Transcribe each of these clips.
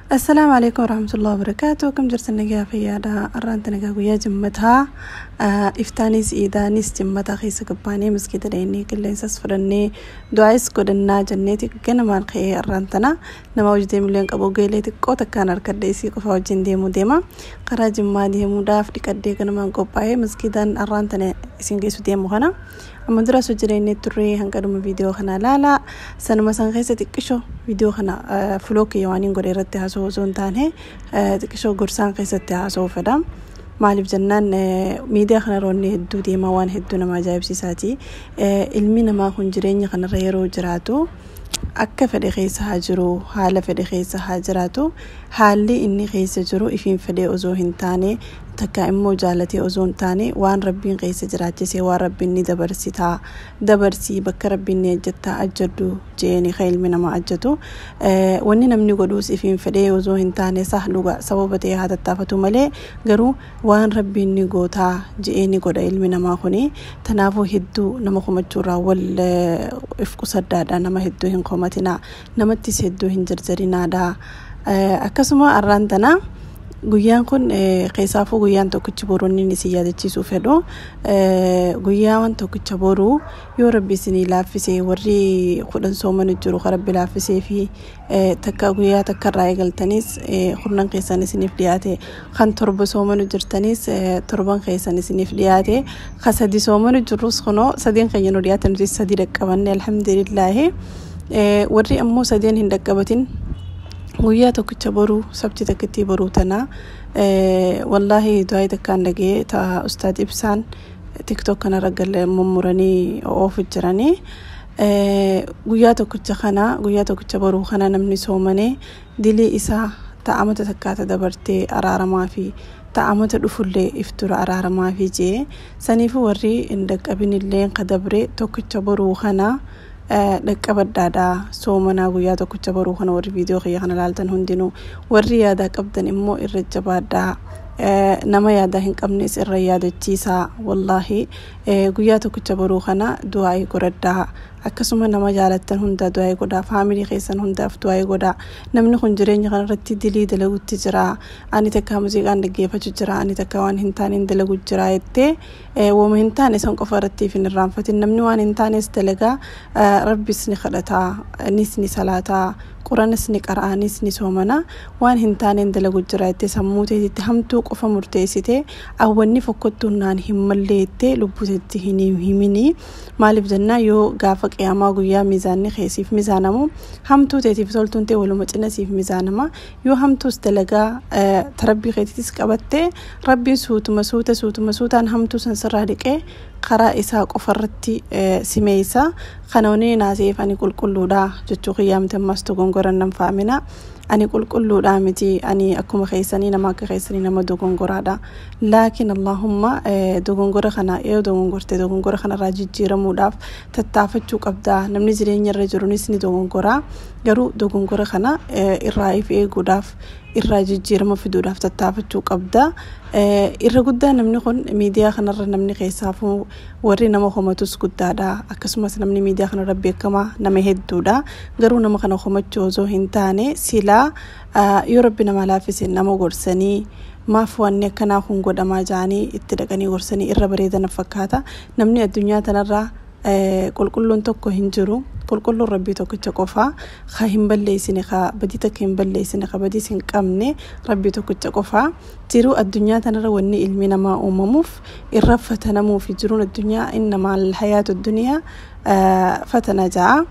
Assalaamu alaikum warahmatullahi wabarakatuh. Akkam jirtan? Nagaa fayyaadha. Har'aan nagaa guyyaa jimmataa, iftaanis iidaanis jimmataa keessa gabbaanee maskiida dhaqnee qilleensas fudhannee du'aayis godhannaa jenneeti ganamaan ka'ee. Har'aan tana nama hojii deemullee hin qabu, geelee xiqqoo takkaan harkadhee isii qofa wajjin deemuu deema. Karaa Jimmaa deemuudhaaf dhiqaddee ganamaan qophaa'ee maskiidaan har'aan tana isin geessu deemu kana. Amma duras hojii turre, hanqaduma viidiyoo kana ilaalaa. Sanuma san keessa xiqqishoo viidiyoo kana fuloo kiyya waan hin godhe irratti haasa'u osoo hin taane, xiqqishoo gorsaan keessatti haasa'uu fedha. Maaliif jennaan, miidiyaa kana roonni hedduu deemaa, waan hedduu nama ajaa'ibsiisaati. Ilmi namaa kun jireenya kanarra yeroo jiraatu akka fedhe keessa haa jiru, haala fedhe keessa haa jiraatu, haalli inni keessa jiru ifiin fedhee osoo hin taane, takka immoo jaalatee osoo hin taane, waan Rabbiin keessa jiraachisee, waan Rabbiin ni dabarsitaa dabarsii, bakka Rabbiin ni ajjattaa ajjaddu jeeni kan ilmi namaa ajjatu. Wanni namni godhuus ifiin fedhee osoo hin taane, sah dhuga sababa ta'ee haa tattaafatu malee, garuu waan Rabbiin ni gootaa je'ee ni godha ilmi namaa kuni. Tanaafuu hedduu nama komachuurraa wal if qusaddaadha. Nama hedduu hin komatinaa, namattis hedduu hin jarjarinaadha. Akkasuma har'aan tana guyyaan kun keessaafuu guyyaan tokkichi boruu inni isin yaadachiisuu fedhu, guyyaan tokkicha boruu yoo Rabbi isinii laaffisee, warri 10 soomanu jiru kan Rabbi laaffisee fi takka guyyaa takka irraa eegaltanis kurnan keessan isiniif dhiyaate, kan 7 soomanu jirtanis torban keessan isiniif dhiyaate, kan 3 soomanu jirrus kunoo sadeen keenya nu dhiyaate, nuti 3 dhaqqabanne, alhamdulillaahi. Warri ammoo sadeen hin dhaqqabatin, guyyaa tokkicha boruu, sabti takkittii boruu tana, wallaahi du'aa takkaan dhagee ta Ustaad Ibsaan TikTok kanarra galee mummuranii oofu jiranii. Guyyaa tokkicha kana, guyyaa tokkicha boruu kana namni soomanee dilii isaa ta'amata takkaata dabartee araaramaa fi ta'amata dhufullee iftura araaramaa fi jee. Saniifuu warri hin dhaqqabin illee ka dabre tokkicha boruu kana dhaqqabadhaadha, soomanaa. Guyyaa tokkicha boruu kana warri viidiyoo kiyya kana laaltan hundinuu, warri yaadaa qabdan immoo irra jabaadhaa, nama yaadaa hin qabnes irra yaadachiisaa. Wallaahi guyyaa tokkicha boruu kana du'aa'ii godhadhaa. Akkasuma nama jaalattan hundaa du'aa'ii godhaa, faamilii keessan hundaaf du'aa'ii godhaa. Namni kun jireenya kanarratti dilii dalagutti jira, ani takka muuziqaan dhaggeeffachuu jira, ani takka waan hin taane dalagu jira jettee wooma hin taane san qofa irratti hin irraanfatin. Namni waan hin taanes dalagaa, Rabbis ni kadhataa, nis ni salaataa, Quranas ni qara'anis ni soomana, waan hin taaneen dalagu jira jettee sammuu teetitti hamtuu qofa murteessite, awwanni fokkottuun naan hin mallee jettee lubbuu teetti hin himini. Maaliif jennaa, yoo gaafa qiyaamaa guyyaa miizaanni keessiif miizaanamu, hamtuu teetiif toltuun ta'e waluma cina siif miizaanama. Yoo hamtuus dalagaa tarabbii keetitis qabattee, Rabbiin suutuma suuta suutuma suutaan hamtuu san sirraa dhiqee karaa isaa qofarratti simeessa. Kana wanni naaseef ani qulqulluudha jechuu kiyyaamte ammas dogongoran nan faamina. Ani qulqulluudha miti, ani akkuma keessanii nama, akka keessanii nama dogongoraadha. Laakiin allahumma dogongora kana yoo dogongorte, dogongora kanarraa jijjiiramuudhaaf tattaafachuu qabda. Namni jireenya irra jirunis ni dogongoraa, garuu dogongora kana irraa if eeguudhaaf, irraa jijjiirama fiduudhaaf tattaafachuu qabda. Irra guddaa namni kun miidiyaa kanarra namni keessaafuu warri nama komatus guddaadha. Akkasumas namni miidiyaa kanarra beekamaa nama hedduudha. Garuu nama kana komachuu osoo hin taane, silaa yoo Rabbi nama laaffise nama gorsanii, maaf wanni akkanaa kun godhamaa ja'anii itti dhaqanii gorsanii irra bareedan fakkaata. Namni addunyaa tanarraa qulqulluun tokko hin jiru. Qulqulluun Rabbii tokkicha qofaa, ka hin balleessine, ka badii takka hin balleessine, ka badiis hin qabne Rabbii tokkicha qofaa. Jiruu addunyaa tanarra wanni ilmi namaa uumamuuf irra fatanamuu fi jiruun addunyaa innamaa hayaatu duniyaa fatana ja'a.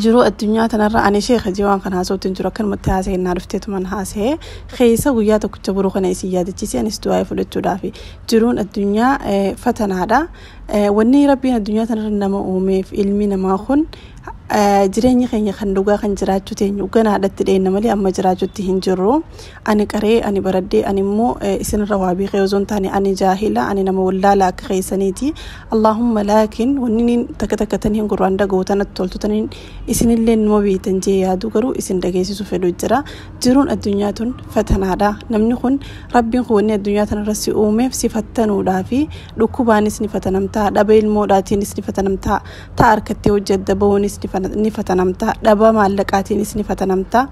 Jiruu addunyaa tanarra ani sheeka jee waan kana haasa'utti hin jiru, akkanumatti haasa'e naa dhufteetuman haasa'e. Keessa guyyaa tokkicha boruu kana isin yaadachiise anis du'aa fudhachuudhaaf. Jiruun addunyaa fatanaadha. Wanni Rabbiin addunyaa tanarra nama uumeef, ilmi namaa kun jireenya keenya kan dhugaa kan jiraachuu teenyu ganaadhatti dheenna malee amma jiraachuutti hin jirru. Ani qaree, ani baraddee, ani immoo isinirra waa beekee osoo hin taane, ani jaahila, ani nama wallaala akka keessaniiti. Allahumma laakiin wanni takka takka taniin gurraan dhaga'u tanatti toltu taniin isinillee numa beektan jee yaadu, garuu isin dhageessisu fedhu jira. Jiruun addunyaa tun fatanaadha. Namni kun, Rabbiin kun wanni addunyaa tanarra si uumeef si fattanuudhaa fi dhukkubaanis ni fatanamtaa, dhaba ilmoodhaatiinis ni fatanamtaa, taa harkattee hojjedda bahuunis. Ilmoodhaanis ni fatanamta, dhaba maallaqaatiinis ni fatanamta,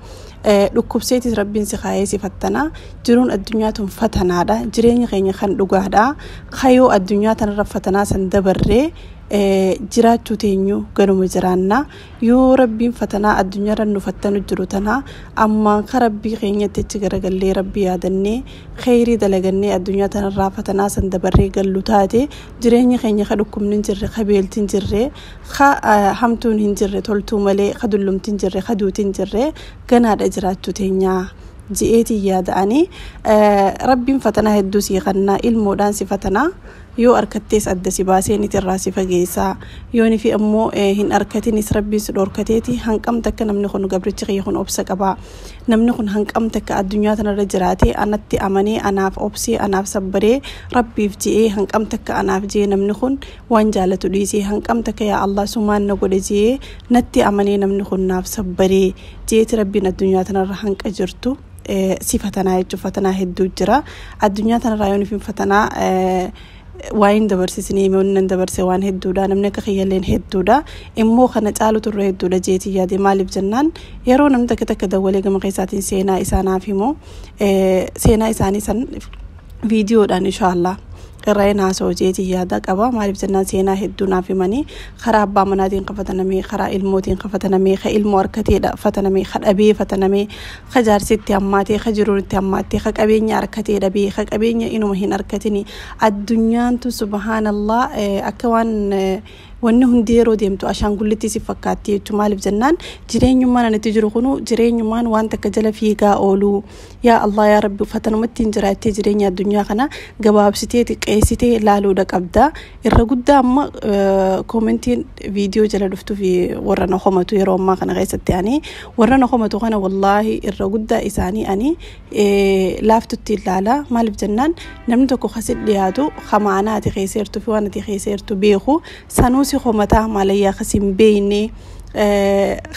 dhukkubseetis rabbiin si kaayee si fattana. Jiruun addunyaa tun fatanaadha. Jireenya keenya kan dhugaadha. Kayoo addunyaa tanarra fatanaa san dabarree jiraachuu teenyu ganuma jiraanna. Yoo rabbiin fatanaa addunyaarra nu fattanu jiru tana ammaan ka rabbii keenyatti achi garagallee rabbii yaadannee kheyrii dalagannee addunyaa tanarraa fatanaa san dabarree gallu taate, jireenya keenya ka dhukkubni hin jirre, ka beelti hin jirre, ka hamtuun hin jirre, toltuu malee, ka dullumti hin jirre, ka duuti hin jirre ganaadha jiraachuu teenyaa ji'eetiin yaada'anii. Rabbiin fatanaa hedduu sii kannaa. Ilmoodhaan si fatanaa, yoo arkattees adda si baasee niti irraa si fageessaa. Yooni fi ammoo hin arkatinis rabbiin si dhorkateeti hanqamta akka namni kun gabrichi kiyya kun obsa qabaa, namni kun hanqamta akka addunyaa tanarra jiraatee anatti amanee anaaf obsee anaaf sabbaree rabbiif ji'ee, hanqamta akka anaaf ji'ee namni kun waan jaalatu dhiisee, hanqamta akka yaa Allah sumaan na godhe ji'ee natti amanee namni kun naaf sabbaree ji'eeti rabbiin addunyaa tanarra hanqa jirtu si fatanaa jechuun. Fatanaa hedduu jira addunyaa tanarraa. Yoon ifin fatanaa waan dabarsisinii nan dabarse waan hedduudha. Namni akka kiyyalleen hedduudha, immoo kana caalu turre hedduudha jeetii yaade. Maaliif jennaan, yeroo namni takka takka dawwalee gama keessaatiin seenaa isaanaaf himu, seenaa isaanii san viidiyoodhaan inshaallah irraa hin haasa'u jeetii yaada qaba. Maaliif jennaan, seenaa hedduu naaf himanii, karaa abbaa manaatiin qafatanamee, karaa ilmootiin qafatanamee, ka ilmoo harkateedha fatanamee, ka dhabee fatanamee, ka jaarsitti hammaatee, ka jiruun itti hammaattee, ka qabeenya harkatee dhabee, ka qabeenya inuma hin harkatini. Addunyaan tun subhaanallah akka waan wanni hundi yeroo deemtu ashaangullitti si fakkaatti jechuudha. Maaliif jennaan, jireenyummaan ani itti jiru kunu jireenyummaan waan takka jala fiigaa ooluu, yaa Allah yaa Rabbi fatanumatti hin jiraattee jireenya addunyaa kana gabaabsitee xiqqeessitee laaluudha qabda. Irra guddaa amma koomentiin viidiyoo jala dhuftuu fi warra na komatu yeroo ammaa kana keessatti, ani warra na komatu kana wallaahi irra guddaa isaanii ani laaftutti ilaala. Maaliif jennaan, namni tokko kasit dhiyaatu kamaanaa ati keessa jirtuu fi waan ati keessa jirtu beeku sanuu si komataa, maalayyaa kas hin beekne,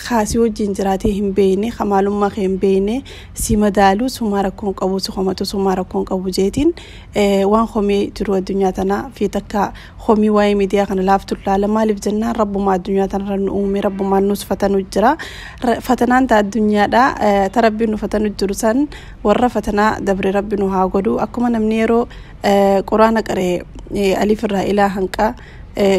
kaasii wajjin jiraatee hin beekne, kamaalummaa kee hin beekne si madaalu, sumaa rakkoon qabu si komatu, sumaa rakkoon qabu jeetiin waan komee jiru addunyaa tana fi takka komii waa'ee miidiyaa kana laaftu ilaala. Maaliif jennaan, rabbumaa addunyaa tanarra nu uume, rabbumaan nus fatanu jira. Fatanaan ta addunyaadha, ta rabbiin nu fatanu jiru san warra fatanaa dabre rabbi nu haa godhu. Akkuma namni yeroo quraana qaree alif irraa ilaa hanqa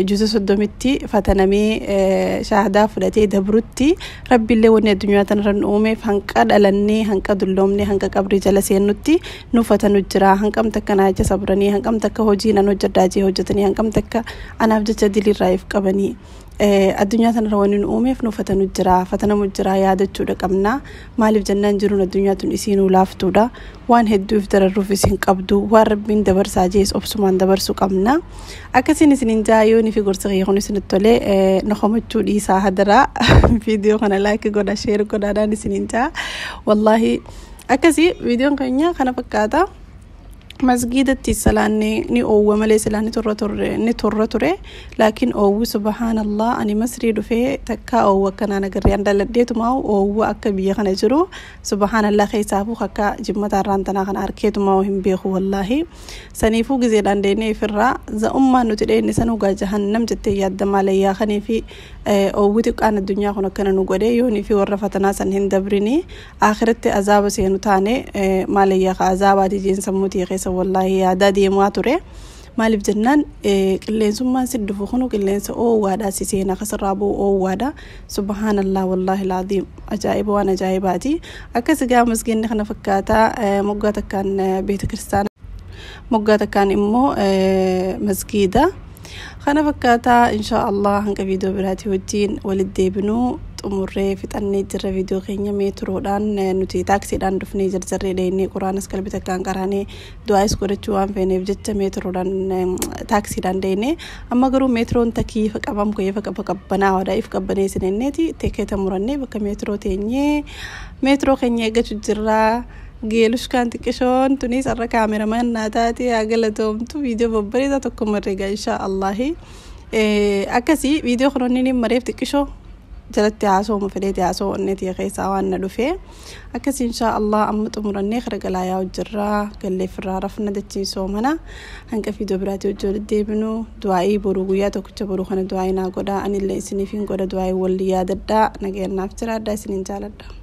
juuza 30tti fatanamee shaahadaa fudhatee dabrutti, rabbiillee wanni addunyaa tanarra nu uumeef hanqa dhalannee, hanqa dulloomnee, hanqa qabrii jala seennutti nu fatanu jira. Hanqamta akka naa jecha sabranii, hanqamta akka hojii nan hojjedhaa jee hojjetanii, hanqamta akka anaaf jecha diliirraa if qabanii, addunyaa tanarra wanni nu uumeef nu fatanu jira, fatanamu jira yaadachuudha qabna. Maaliif jennaan, jiruun addunyaa tun isiinuu laaftuudha. Waan hedduuf dararruuf isin qabdu, waan rabbiin dabarsaa jees obsumaan dabarsuu qabna. Akkasiin isinin jaa. Yoonii fi gorsa kiyya kun isinitti tolee na komachuu dhiisaa hadaraa. Viidiyoo kana like godha, share godhaadhaan isinin jaa. Wallaahi akkasii viidiyoon keenya kana fakkaata. Masgiidatti salaanni ni oowwa malee silaa ni turra turre, ni turra ture. Laakiin oowwi subhaanallah, ani Masrii dhufee takkaa oowwa akkanaan agarree an daladheetuma oowwa akka biyya kana jiru subhaanallah keessaafuu akka jimmataarraan tanaa kana harkeetuma hin beeku wallaahi. Saniifuu gizeedhaan deemnee ifirraa za'ummaan nuti dheenne sanuu gaa jahannam jettee yaadda maalayyaa kanii fi oowwi xiqqaan addunyaa kun akkana nu godhe. Yoonii fi warra fatanaa san hin dabrini akhiratti azaaba seenu taane maalayyaa ka azaabaati jeen sammuutii keessa wallaahi yaadaa deemaa ture. Maaliif jennaan, qilleensummaan si dhufu kunu qilleensa oowwaadha, si seenaa kasirraa bu'u oowwaadha. Subhaanallah, wallaahi laadiim, ajaa'iba, waan ajaa'ibaati. Akkas gaa masgiinni kana fakkaataa, moggaa takkaan beeta kiristaana, moggaa takkaan immoo masgiida kana fakkaataa. Inshaa Allah hanga viidiyoo biraatii wajjiin walitti deebinuu xumurree fixannee jirra viidiyoo keenya. Meetiroodhaan nuti taaksiidhaan dhufnee jarjarree dheennee quraanas qalbii takkaan qaraanee du'aayis godhachuu waan feeneef jecha meetiroodhaan taaksiidhaan deemnee. Amma garuu meetiroon takiifa qabam kuyyeefa qaba, qabbanaa'aadha. If qabbaneessinenneeti tekeeta murannee bakka meetiroo teenyee meetiroo keenya eeggachuu jirraa. Geelushkaan xiqqishoon tunis har'a kaameramaan naa taate, haa galatoomtu. Viidiyoo babbareedaa tokko marreega inshaa Allahi. Akkasii viidiyoo kunoonni ni mareef xiqqishoo. Jalatti haasoo fedheeti, haasoo onneeti keessaa waan na dhufe akkas. Inshaa Allah amma xumurannee kara galaa yaa'u jirraa, galleeffirraa rafna dachii soomana. Hanga viidiyoo biraatii hojii walitti deebinu, du'aa'ii boruu guyyaa tokkicha boruu kana du'aa'ii naa godha, anillee isiniif hin godha. Du'aa'ii walii yaadadhaa, nageenyaaf jiraadhaa, isiniin jaaladha.